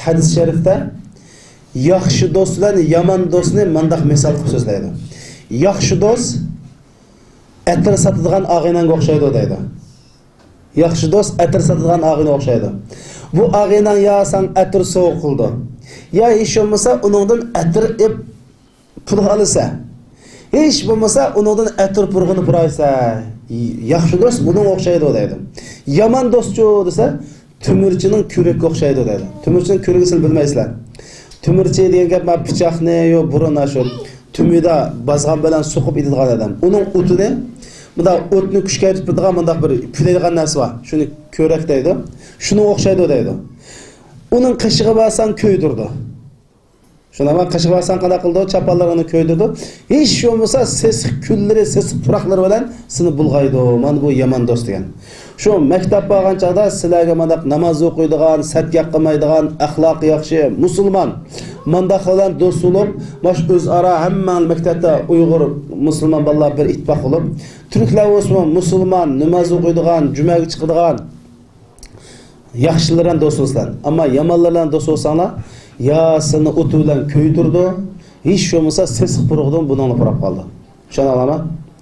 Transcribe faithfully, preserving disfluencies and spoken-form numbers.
ھەدىس شەرىپتە ياخشى دوست بىلەن يامان دوستنى مۇنداق مىسال قىلىپ سۆزلەيدۇ. ياخشى دوست ئەتىر ساتىدىغان ئاغىنەڭگە ئوخشايدۇ دەيدۇ. ياخشى دوست ئەتىر ساتىدىغان ئاغىنەڭگە ئوخشايدۇ. بۇ ئاغىنەڭ يا ساڭا ئەتىر سوۋغا قىلىدۇ، يا ھېچ بولمىسا ئۇنىڭدىن ئەتىر ئېلىپ پۇل ئالىسەن. ھېچ بولمىسا ئۇنىڭدىن ئەتىر پۇرىقىنى پۇرايسەن. ياخشى دوست بۇنىڭغا ئوخشايدۇ دەيدۇ. يامان دوستچۇ دېسە، تۆمۈرچىنىڭ كۈرىكىگە ئوخشايدۇ دەيدۇ. تۆمۈرچىنىڭ كۈرىكى سىلەر بىلمەيسىلەر. تۆمۈرچى دېگەن گەپ مانا پىچاقنى، يو، بۇرۇن شۇ تۈمىدە بازغان بىلەن سوقۇپ ئېتىدىغان ئادەم. ئۇنىڭ ئوتىنى مۇنداق ئوتنى كۈچەيتىپ تۇرىدىغان مۇنداق بىر پۈۋلەيدىغان نەرسە بار. شۇنى كۈرەك دەيدۇ. شۇنىڭغا ئوخشايدۇ دەيدۇ. ئۇنىڭ قېشىغا بارساڭ كۆيدۈرىدۇ. شۇنداقمۇ قېشىغا بارساڭ قانداق قىلىدۇ؟ چاپانلىرىنى كۆيدۈرىدۇ. ھېچ بولمىسا سېسىق كۈنلىرى، سېسىق پۇراقلىرى بىلەن سېنى بۇلغايدۇ. مانا بۇ يامان دوست دېگەن. شۇ مەكتەپ بارغان چاغدا سىلەرگە مانداق ناماز ئوقۇيدىغان، سەت گەپ قىلمايدىغان، ئەخلاقى ياخشى، مۇسۇلمان، مانداقلار بىلەن دوست بولۇپ، ماش ئۆزئارا ھەممە مەكتەپتە ئۇيغۇر، مۇسۇلمان بالىلار بىر ئىتتىپاق بولۇپ، تۈركلەر بولسىمۇ مۇسۇلمان، ناماز ئوقۇيدىغان، جۈمەگە چىقىدىغان، ياخشىلار بىلەن دوست بولسىلەر. ئەمما يامانلار بىلەن دوست بولساڭلار، يا سېنى ئوتى بىلەن كۆيدۈرىدۇ، ھېچ بولمىسا سېسىق پۇرىقىدىن بۇنىڭلا پۇراپ قالىدۇ. چۈشەندىڭلارمۇ؟